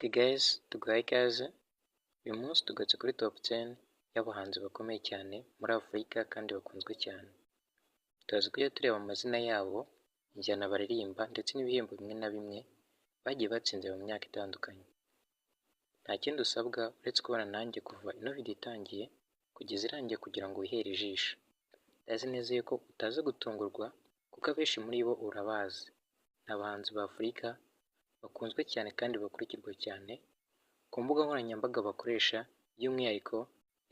Hey guys, tuguhaye ikaze. Uyu munsi tugarutse kuri top 10 y'abahanzi bakomeye cyane muri Afurika kandi bakunzwe cyane. Turaza kujya tureba amazina yabo, injyana baririmba ndetse n'ibihembo bimwe na bimwe bagiye batsindira mu myaka itandukanye. Nta kindi usabwa uretse kubana nanjye kuva ino video itangiye kugeza irangiye kugira ngo wihere ijisho. Ndazi neza yuko utaza gutungurwa kuko abenshi muri bo urabazi. Ni abahanzi ba Afurika bakunzwe cyane kandi bakurikirwa cyane ku mbuga nkoranyambaga bakoresha, by'umwihariko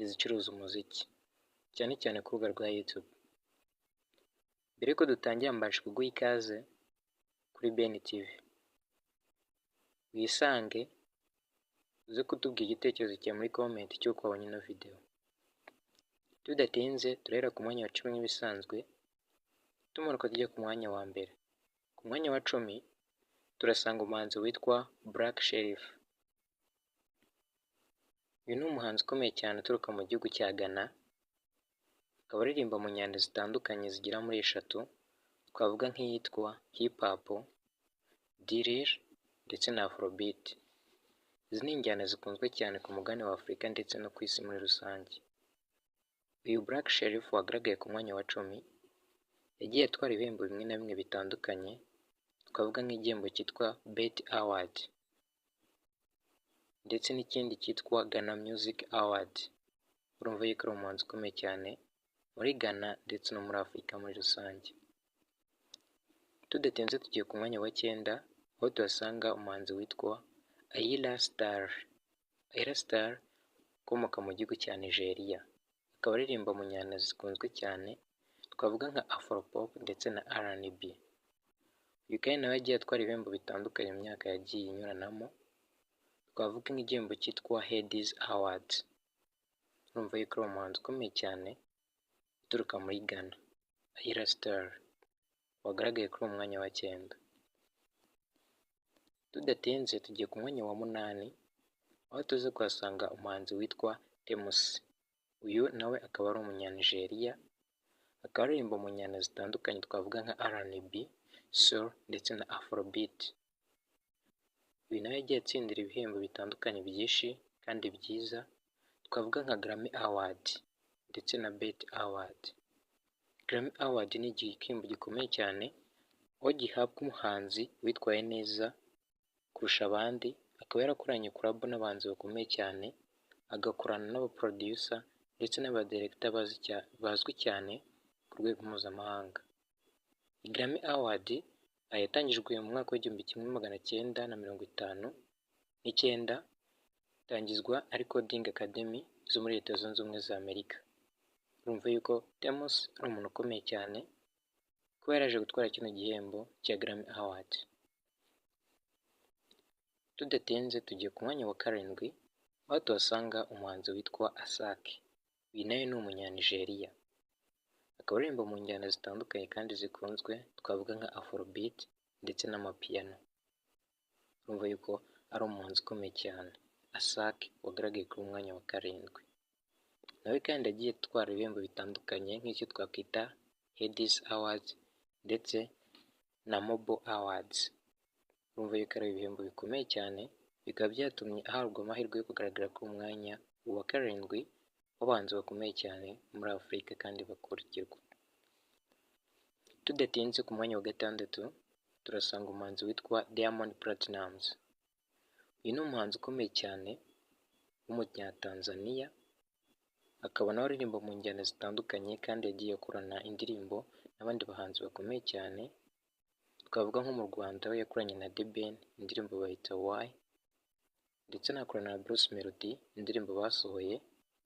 izicuruza umuziki, cyane cyane ku rubuga rwa YouTube. Mbere yuko dutangira, mbanje kuguha ikaze kuri Ben TV. Wisange uze kutubwira igitekerezo cyawe muri comment cy'uko wabonye ino video. Tudatinze, turahera ku mwanya wa 10 nk'ibisanzwe, tumanuka tujya ku mwanya wa mbere. Ku mwanya wa 10 turasanga umuhanzi witwa Black Sherif. Uyu ni umuhanzi ukomeye cyane uturuka mu gihugu cya Ghana, akaba aririmba mu njyana zitandukanye zigera muri eshatu, twavuga nk'iyitwa hip hop, drill ndetse na afrobeat. Izi ni injyana zikunzwe cyane ku mugabane wa Afurika ndetse no ku isi muri rusange. Uyu Black Sherif wagaragaye ku mwanya wa 10 yagiye atwara ibihembo bimwe na bimwe bitandukanye, twavuga nk'igihembo cyitwa BET Award ndetse n'ikindi cyitwa Ghana Music Award. Urumva yuko ari umuhanzi ukomeye cyane muri Ghana ndetse no muri Afurika muri rusange. Tudatinze, tugiye ku mwanya wa cyenda, aho tuhasanga umuhanzi witwa Ayra Starr. Ayra Starr ukomoka mu gihugu cya Nigeria, akaba aririmba mu njyana zikunzwe cyane, twavuga nka Afropop ndetse na R&B. Uyu kandi nawe yagiye atwara ibihembo bitandukanye mu myaka yagiye inyuranamo, twavuga nk'igihembo cyitwa Headies Awards. Urumva yuko ari umuhanzi ukomeye cyane uturuka muri Ghana, Ayra Starr, wagaragaye kuri uwo mwanya wa cyenda. Tudatinze, tugiye ku mwanya wa munani, aho tuza kuhasanga umuhanzi witwa Tems. Uyu nawe akaba ari umunyanigeriya, akaba aririmba mu njyana zitandukanye, twavuga nka R&B, Soul ndetse na Afrobeat. Uyu nawe yagiye atsindira ibihembo bitandukanye byinshi kandi byiza, twavuga nka Grammy Award ndetse na BET Award. Grammy Award ni igihembo gikomeye cyane, aho gihabwa umuhanzi witwaye neza kurusha abandi, akaba yarakoranye collabo n'abahanzi bakomeye cyane, agakorana n'aba producer ndetse n'aba director bazwi cyane ku rwego mpuzamahanga. Grammy Award yatangijwe mu mwaka w'1959, itangizwa na Recording Academy zo muri Leta Zunze Ubumwe za Amerika. Urumva yuko Tems ari umuntu ukomeye cyane kuba yaraje gutwara kino gihembo cya Grammy Award. Tudatinze, tugiye ku mwanya wa karindwi, aho tuhasanga umuhanzi witwa Asake. Uyu nawe ni umunyanigeriya, akaba aririmba mu njyana zitandukanye kandi zikunzwe, twavuga nka Afrobeat ndetse n'amapiano. Urumva yuko ari umuhanzi ukomeye cyane, Asake, wagaragaye kuri uyu mwanya wa karindwi. Nawe kandi yagiye atwara ibihembo bitandukanye nk'icyo twakwita Headies Awards ndetse na Mobo Awards. Urumva yuko ari ibihembo bikomeye cyane, bikaba byatumye ahabwa amahirwe yo kugaragara kuri uyu mwanya wa karindwi w'abahanzi bakomeye cyane muri Afurika kandi bakurikirwa. Tudatinze, ku mwanya wa gatandatu turasanga umuhanzi witwa Diamond Platnumz. Uyu ni umuhanzi ukomeye cyane w'umunyatanzaniya, akaba nawe aririmba mu njyana zitandukanye kandi yagiye akorana indirimbo n'abandi bahanzi bakomeye cyane, twavuga nko mu Rwanda aho yakoranye na The Ben indirimbo bayita Why, ndetse anakorana na Bruce Melodie indirimbo basohoye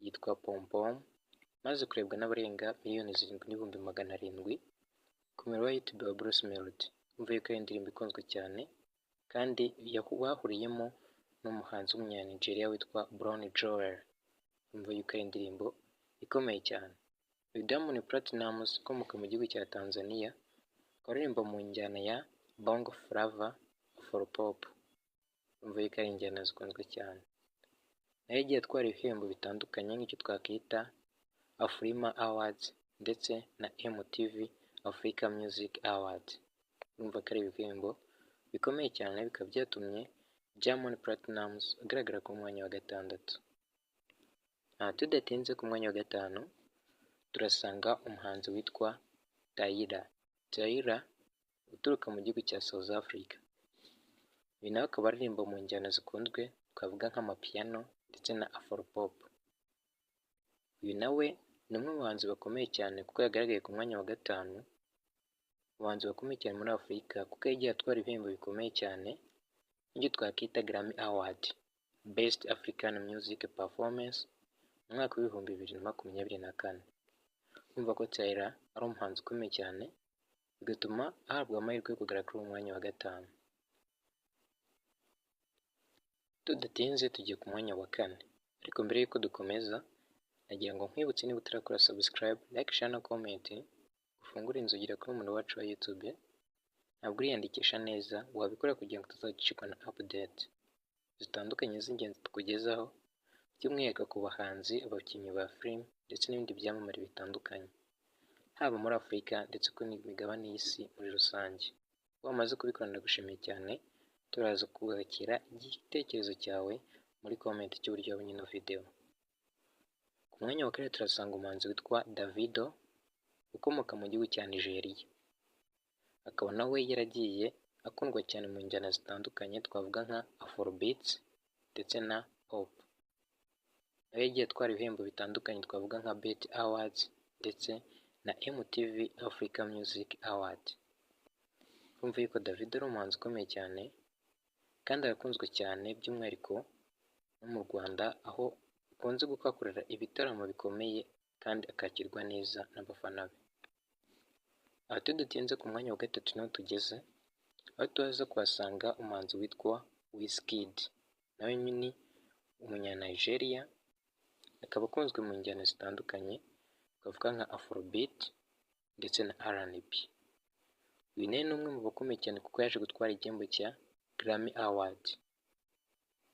yitwa Pom Pom, maze kurebwa n'abarenga 7,700,000 ku muyoboro wa YouTube wa Bruce Melodie. Urumva yuko ari indirimbo ikunzwe cyane kandi bahuriyemo n'umuhanzi w'umunyanigeriya witwa Brown Joel. Urumva yuko ari indirimbo ikomeye cyane. Uyu Diamond Platnumz ukomoka mu gihugu cya Tanzania, akaba aririmba mu njyana ya Bongo Flava, Afro Pop. Urumva yuko ari injyana zikunzwe cyane. Nawe yagiye atwara ibihembo bitandukanye nk'icyo twakwita Afrima Awards ndetse na MTV Africa Music Awards. Urumva ko ari ibihembo bikomeye cyane, bikaba byatumye Diamond Platnumz agaragara ku mwanya wa gatandatu. Tudatinze, ku mwanya wa gatanu turasanga umuhanzi witwa Tyla. Tyla uturuka mu gihugu cya South Africa. Uyu nawe akaba aririmba mu njyana zikunzwe, twavuga nk'amapiano ndetse na afropop. Uyu nawe ni umwe mu bahanzi bakomeye cyane kuko yagaragaye ku mwanya wa gatanu mu bahanzi bakomeye cyane muri Afurika, kuko yagiye atwara ibihembo bikomeye cyane nk'ibyo twakwita Grammy Award Best African Music Performance mu mwaka w'2024. Urumva ko Tyla ari umuhanzi ukomeye cyane, bigatuma ahabwa amahirwe yo kugaragara kuri uwo mwanya wa gatanu. Tudatinze, tugiye ku mwanya wa kane, ariko mbere y'uko dukomeza nagira ngo nkwibutse, niba utarakora subscribe, like, share na comment, ufungure inzogera kuri umuntu wacu wa YouTube, ntabwo uriyandikisha neza, wabikora kugira ngo utazacikwa na update zitandukanye z'ingenzi tukugezaho, by'umwihariko ku bahanzi, abakinnyi ba filime ndetse n'ibindi byamamare bitandukanye, haba muri Afurika ndetse ku migabane y'isi muri rusange. Wamaze kubikora, ndagushimiye cyane. Turaza kwakira igitekerezo cyawe muri comment cy'uburyo wabonye ino video. Ku mwanya wa kane turasanga umuhanzi witwa Davido ukomoka mu gihugu cya Nigeria, akaba nawe yaragiye akundwa cyane mu njyana zitandukanye, twavuga nka Afrobeats ndetse na pop. Nawe yagiye atwara ibihembo bitandukanye, twavuga nka BET Awards ndetse na MTV Africa Music Award. Urumva yuko Davido ari umuhanzi ukomeye cyane kandi arakunzwe cyane, by'umwihariko no mu Rwanda, aho akunze kuhakorera ibitaramo bikomeye kandi akakirwa neza n'abafana be. Aha tudatinze, ku mwanya wa gatatu niho tugeze, aho tuza kuhasanga umuhanzi witwa Wizkid. Nawe ni umunya-Nigeria, akaba akunzwe mu njyana zitandukanye, twavuga nka Afrobeat ndetse na R&B. Uyu nawe ni umwe mu bakomeye cyane kuko yaje gutwara igihembo cya Grammy Award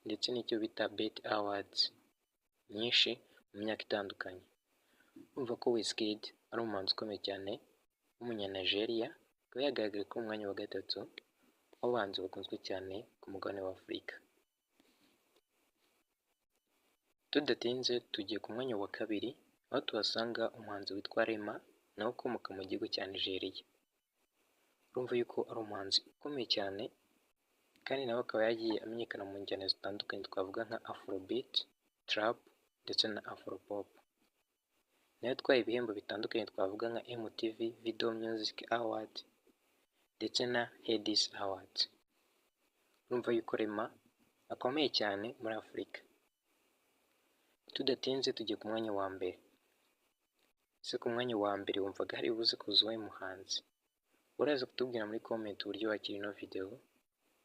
ndetse n'icyo bita BET Awards nyinshi mu myaka itandukanye. Urumva ko Wizkid ari umuhanzi ukomeye cyane w'umunya-Nigeria, akaba yagaragaye ku mwanya wa gatatu w'abahanzi bakunzwe cyane ku mugabane wa Afurika. Tudatinze, tugiye ku mwanya wa kabiri, aho tuhasanga umuhanzi witwa Rema, nawe ukomoka mu gihugu cya Nigeria. Urumva yuko ari umuhanzi ukomeye cyane kandi nawe akaba yagiye amenyekana mu njyana zitandukanye, twavuga nka Afrobeat, Trap ndetse na Afropop. Nawe yatwaye ibihembo bitandukanye, twavuga nka MTV Video Music Award ndetse na Headies Awards. Urumva yuko Rema akomeye cyane muri Afurika. Tudatinze, tugiye ku mwanya wa mbere. Ese ku mwanya wa mbere wumvaga hari buze kuza uwuhe muhanzi? Uraza kutubwira muri comment uburyo wakira ino video,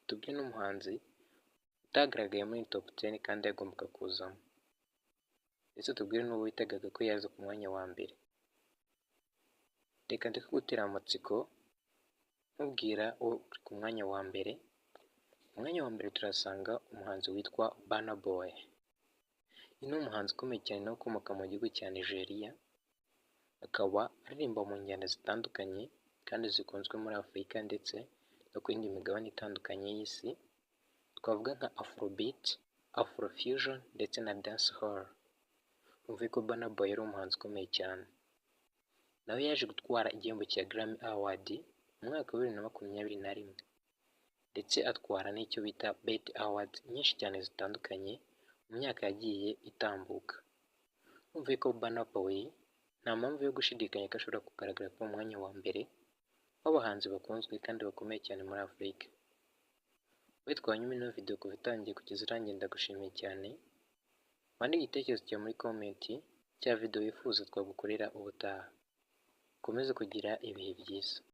tubwire n'umuhanzi utagaragaye muri top 10 kandi yagombaga kuzamo, ndetse tubwire n'uwo witegaga ko yaza ku mwanya wa mbere. Reka ndeke gutera amatsiko nkubwira uwo uri ku mwanya wa mbere. Ku mwanya wa mbere turasanga umuhanzi witwa Burna Boy. Uyu ni umuhanzi ukomeye cyane nawe ukomoka mu gihugu cya Nigeria, akaba aririmba mu njyana zitandukanye kandi zikunzwe muri Afurika ndetse no ku yindi migabane itandukanye y'isi, twavuga nka Afrobeat, Afrofusion ndetse na Dancehall. Urumva ko Burna Boy ari umuhanzi ukomeye cyane. Nawe yaje gutwara igihembo cya Grammy Award mu mwaka wa 2021, ndetse atwara n'icyo bita BET Awards nyinshi cyane zitandukanye mu myaka yagiye itambuka. Urumva ko Burna Boy nta mpamvu yo gushidikanya ko ashobora kugaragara ku mwanya wa mbere w'abahanzi bakunzwe kandi bakomeye cyane muri Afurika. Wowe twanyuma ino video kuva itangiye kugeza irangiye, ndagushimiye cyane. Wandike igitekerezo cyawe muri comment cya video wifuza twagukorera ubutaha. Ukomeze kugira ibihe byiza.